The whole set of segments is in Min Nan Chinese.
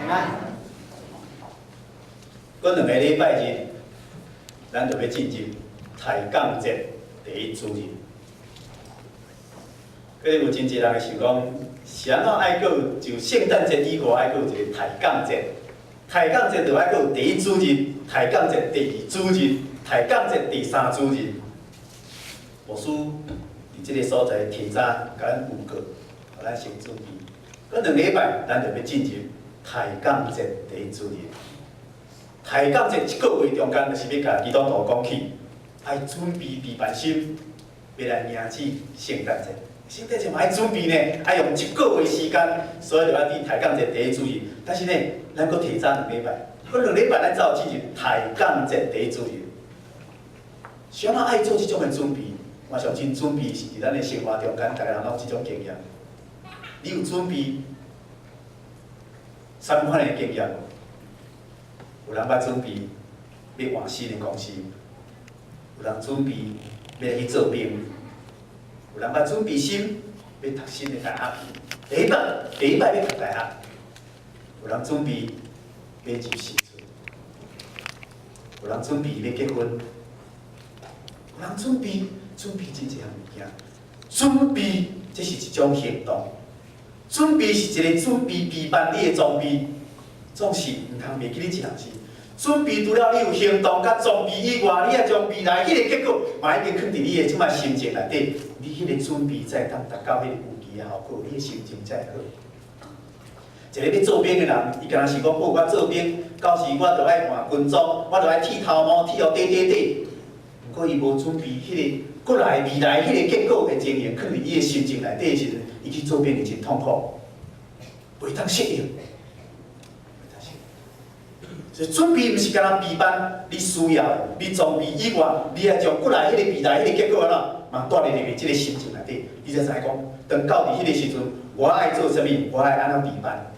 平安。閣兩个禮拜日，咱就欲進入抬槓節第一主日。閣有真濟人會想講，是按怎愛閣有就聖誕節以外，愛閣有一個抬槓節？抬槓節就愛閣有第一主日、抬槓節第二主日、抬槓節第三主日。牧師佇這个所在提早共咱預告，予咱先準備。閣兩禮拜，咱就欲進入抬槓節第一主日。抬槓節一個月中間，就是欲共基督徒講起，愛準備備辦心，欲來迎接聖誕節。聖誕節嘛愛準備呢，愛用一個月時間，所以就愛佇抬槓節第一主日。但是呢，咱閣提早兩禮拜，閣兩禮拜咱才有進入抬槓節第一主日。啥人愛做這種的準備？我相信準備是佇咱的生活中間，逐个人攏有這種經驗。你有準備啥物款的經驗無？有人捌準備欲換新的公司，有人準備欲去做兵，有人捌準備心欲讀新的大學，第一擺第一擺欲讀大學，有人準備欲入新厝，有人準備欲結婚，有人準備準備真濟項物件，準備這是一種行動，準備是一個準備備辦你的裝備，總是毋通袂記你一項事。準備除了你有行動佮裝備以外，你愛將未來彼个結果嘛已經囥佇你的這擺心情內底，你彼個準備才會當達到彼個預期的效果，你的心情才會好。一个欲做兵的人，伊敢若是講，好，我做兵，到時我就愛換軍裝，我就愛剃頭毛，剃予短短短。毋過伊無準備彼个過來未來彼个結果的情形，囥佇伊的心情內底的時陣，伊去做兵會真痛苦，袂當適應。所以準備毋是干焦備辦你需要的，你裝備以外，你愛將過來彼個未來彼个結果按怎，嘛帶入去這个心情內底，你才知影講，當到佇彼个時陣，我愛做啥物，我愛按怎備辦。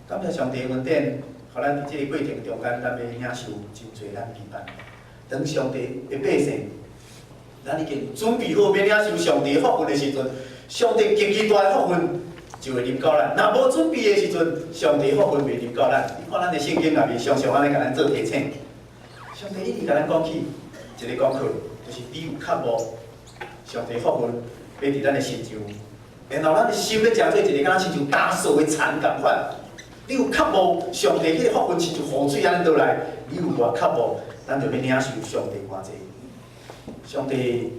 感謝上帝恩典，予咱佇這个過程中間，咱欲領受真濟咱備辦。當上帝的百姓，咱已經準備好欲領受上帝福分的時陣，上帝極其大的福分就會臨到咱。若無準備的時陣，上帝福分袂臨到咱。你看咱的聖經內面常常按呢共咱做提醒。上帝一直共咱講起一個功課，就是你有渴慕上帝福分欲佇咱的身上，然後咱的心欲成做一個敢若親像乾燥的田仝款。你有渴慕上帝彼个福分親像雨水按呢落來，你有偌渴慕，咱就欲領受上帝偌濟。上帝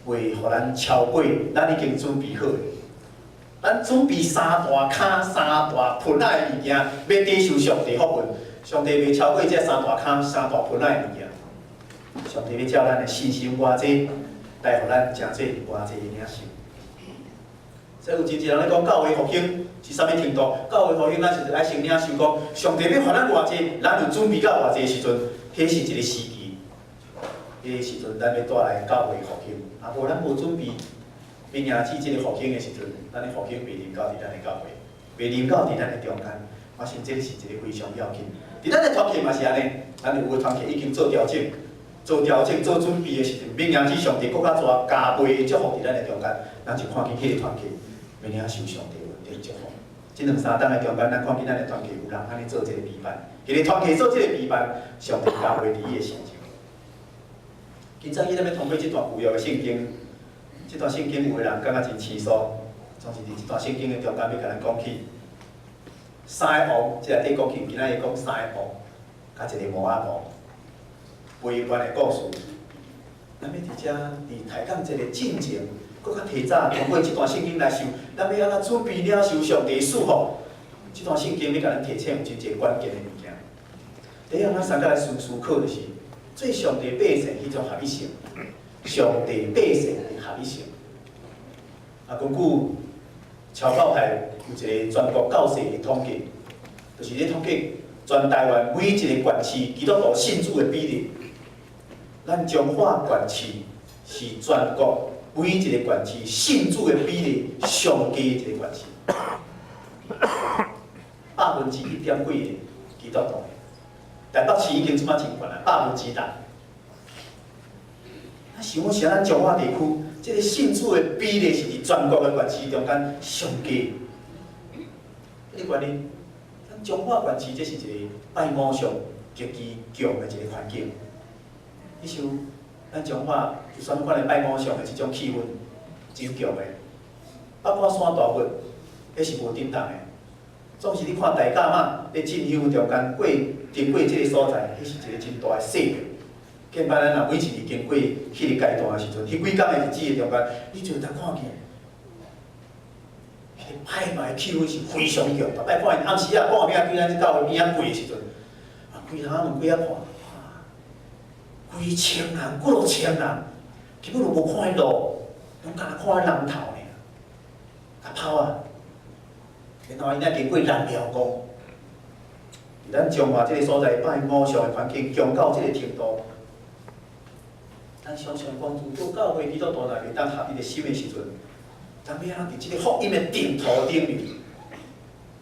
袂予咱超過咱已經準備好的。咱準備三大跤、三大盆仔的物件，欲抵受上帝福分。上帝袂超過這三大跤、三大盆仔的物件。上帝欲照咱的信心偌濟，來予咱成做偌濟的領受。所以有真濟人咧講教會復興是啥物程度？教會復興，咱是愛先領受講，上帝欲予咱偌濟，咱就準備到偌濟時陣，彼是一個時期。彼個時陣，咱欲帶來教會復興。啊，無咱無準備，欲迎接這个復興的時陣，咱的復興袂臨到佇咱的教會，袂臨到佇咱的中間。我信這是一个非常要緊。佇咱的團契嘛是按呢，咱有的團契已經做調整、做調整、做準備的時陣，欲迎接上帝閣較大加倍的祝福佇咱的中間，咱就看見彼个團契欲領受上帝恩典祝福。這兩三冬的中間，咱看見咱的團契有人按呢做這个備辦，彼个團契做這个備辦，上帝加倍佇伊的身上。今早起咱欲通過這段舊約的聖經，這段聖經有的人感覺真稀疏，總是佇這段聖經的中間欲共咱講起三個王，這內底講起，今仔日講三個王，佮一個摩押王，悲觀的故事。咱欲佇遮佇抬槓節的進前，閣較提早通過這段聖經來想，咱欲按怎準備領受上帝賜福？這段聖經欲共咱提醒有真濟關鍵的物件。第一項，咱三個來思思考就是，做上帝百姓彼種合一性，上帝百姓的合一性。啊，根據超教派有一個全國教士的統計，就是咧統計全台灣每一個縣市基督徒信主的比例。咱彰化縣市是全國每一個縣市信主的比例上低的一個縣市，1.幾%個基督徒。台北市已經這擺真懸啊，6%。啊，想講啥？咱彰化地區，這个信主的比例是佇全國的縣市中間上低。彼個原因，咱彰化縣市這是一個拜偶像極其強的一個環境。你想，咱彰化有啥物款的拜偶像的這種氣氛，真強的。八卦山大佛，彼是無振動的。總是你看大甲媽咧進香中間過經過這個所在，彼是一個真大的勢力。見擺咱若每一年經過彼個階段的時陣，彼幾工的日子的中間，你就會當看見，彼個拜拜的氣氛是非常強。逐擺看𪜶暗時仔半暝對咱這教會邊仔過的時陣，啊，規窗仔門開仔看，哇，幾千人，幾落千人，根本就無看彼路，攏干焦看彼人頭爾，共拋啊！然後𪜶才經過南寮宮，佇咱彰化這個所在拜偶像的環境強到這個程度，咱想象講，如果教會基督徒若袂當合一的心的時陣，咱欲按怎佇這個福音的淨土頂面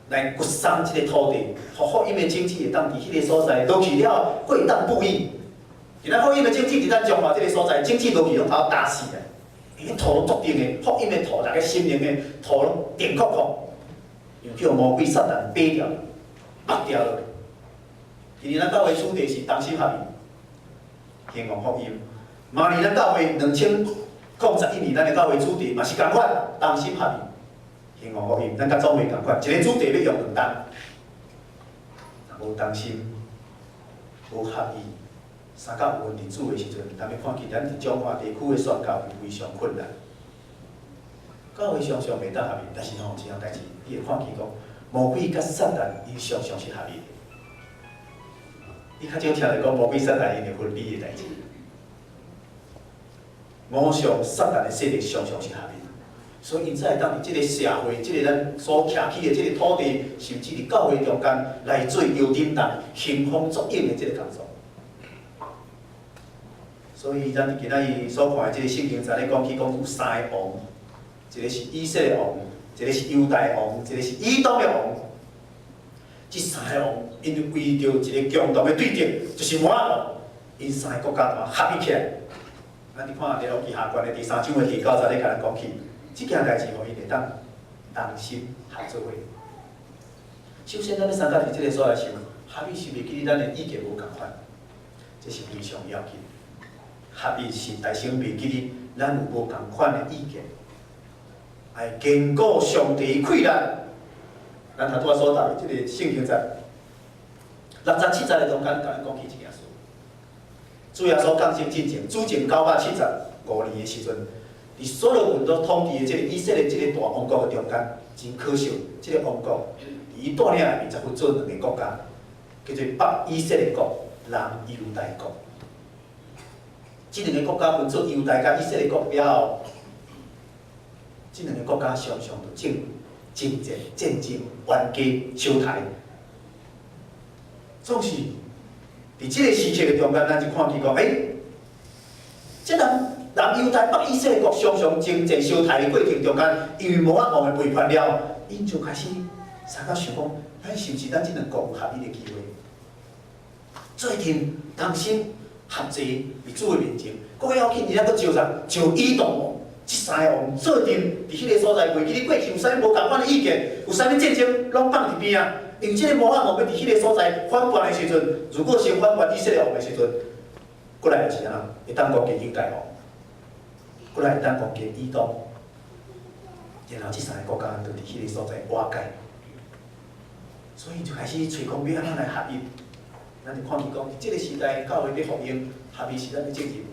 來掘鬆這個土地，予福音的種子會當佇彼個所在落去了，閣會當哺育。佇咱福音的種子佇咱彰化這個所在，種子落去攏頭焦死啊！因為土攏足硬的，福音的土，逐个心靈的土攏硬硞硞，因為叫魔鬼撒旦掰掉、剝掉了。今年咱教會主題是同心合意，興旺福音。明年咱教會2011年，咱的教會主題嘛是仝款，同心合意，興旺福音。咱佮總會仝款，一個主題欲用兩冬，若無同心，無合意，三甲有問題主的時陣，咱欲看見咱佇彰化地區的宣教是非常困難。教會常常袂當合意，但是吼，一項代誌，你會看見講，魔鬼佮撒旦，𪜶常常是合意的。你較少聽著講魔鬼撒旦𪜶會分離的代誌。偶像撒旦的勢力常常是合意，所以𪜶才會當佇這個社會，這個咱所徛起的這個土地，甚至佇教會中間來做搖振動、興風作浪的這個工作。所以咱今仔日所看的這個聖經，在咧講起講有三個王，一個是以色列王，一個是猶大王，一個是以東的王。這三個王，𪜶為著一個共同的對敵，就是摩押王，𪜶三個國家團合一起來。咱佇看列王紀下卷的第三章的第九節咧，共咱講起，這件代誌，予𪜶會當同心合做伙。首先，咱欲相佮佇這個所在想，合一是袂記得咱的意見無仝款，這是非常要緊。合一是代先袂記得咱有無仝款的意見，愛堅固上帝氣力。咱頭拄仔所讀的這個聖經節，六節七節的中間，共咱講起這件事。主耶穌降生進前，主前975年的時陣，佇所羅門所統治的這個以色列這個大王國的中間，真可惜，這個王國佇伊帶領內面才分做兩个國家，叫做北以色列國、南猶大國。這兩个國家分做猶大佮以色列國了後，這兩个國家常常就爭爭戰、戰爭、冤家、相刣，總是佇這個時刻的中間，咱就看見講，欸，這南南猶大北以色列國常常爭戰相刣的過程中間，因為摩押王的背叛了，𪜶就開始相佮想講，咱是毋是咱這兩國有合一的機會？做陣同心合齊佇主的面前，閣要緊，伊猶閣招啥？招以東王，這三个王做陣佇彼个所在，袂記得過去有啥物無仝款的意見，有啥物戰爭，攏放佇邊仔。因為這个摩押王欲佇彼个所在反叛的時陣，如果先反叛以色列王的時陣，過來就是按怎？會當攻擊猶大王，過來會當攻擊以東，然後這三个國家就佇彼个所在瓦解。所以就開始揣講欲按怎來合一。咱就看見講，佇這个時代，教會欲復興，合一是咱的責任。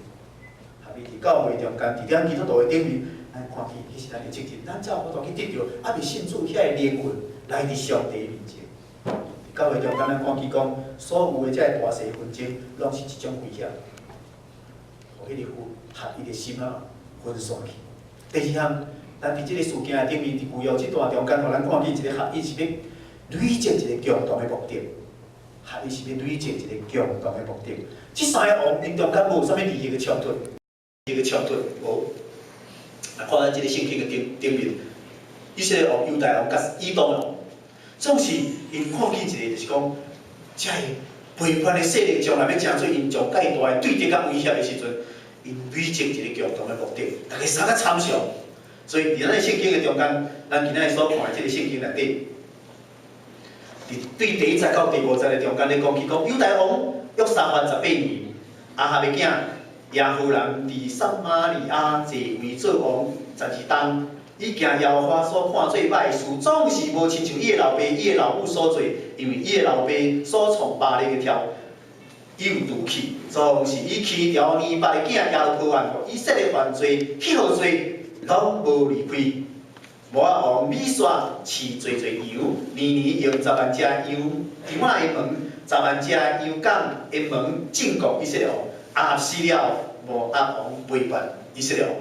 合一佇教會中間，佇咱基督徒的頂面，咱看見彼是咱的責任。咱才有法度去得著猶未信主遐个靈魂來佇上帝面前。佇教會中間，咱看見講，所有的這个大細紛爭，攏是一種危險，予彼个合一的心啊分散去。第二項，咱佇這个事件的頂面，佇舊約這段中間，予咱看見一个合一是欲累積一个共同的目的。合一是欲累積一个共同的目的。這三个王𪜶中間無啥物利益的衝突，利益的衝突無。啊，看咱這个聖經的頂頂面，以色列王、猶大王佮以東王，總是𪜶看見一個，就是講，這个背叛的勢力將來欲成做𪜶上蓋大的對敵佮威脅的時陣，𪜶累積一個共同的目的，逐家相佮參詳。所以佇咱的聖經的中間，咱今仔日所看的這个聖經內底，佇對第一節到第五節的中間咧講起講，猶大王約沙法18年，亞哈的囝耶和蘭佇撒瑪利亞坐位做王12冬，伊行耶和華所看做歹的事，總是無親像伊的老爸、伊的老母所做，因為伊的老爸所創巴力的柱，伊有除去，總是以起條尼八的囝耶羅波按，予以色列犯罪，去予罪，攏無離開。摩押王米沙飼濟濟羊，年年用10萬隻羊羊仔的毛，10萬隻羊犅的毛進貢以色列王。亞哈死了，摩押王背叛以色列王。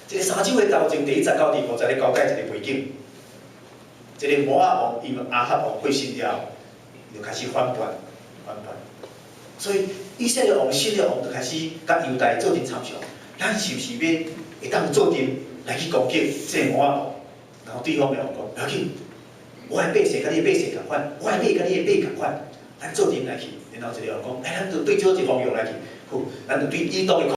這个三章的頭前第一節到第五節咧交代一個背景。這个摩押王因為亞哈王過身了，就開始反叛，反叛。所以以色列王、新的王就開始佮猶大做陣參詳，咱是毋是欲會當做陣來去攻擊這个摩押王？然後對方的王講，不要緊，我的百姓佮你的百姓仝款，我的馬佮你的馬仝款，咱做陣來去。然後一個王講，來，咱就對這一個方向來去，好，咱就對以東的。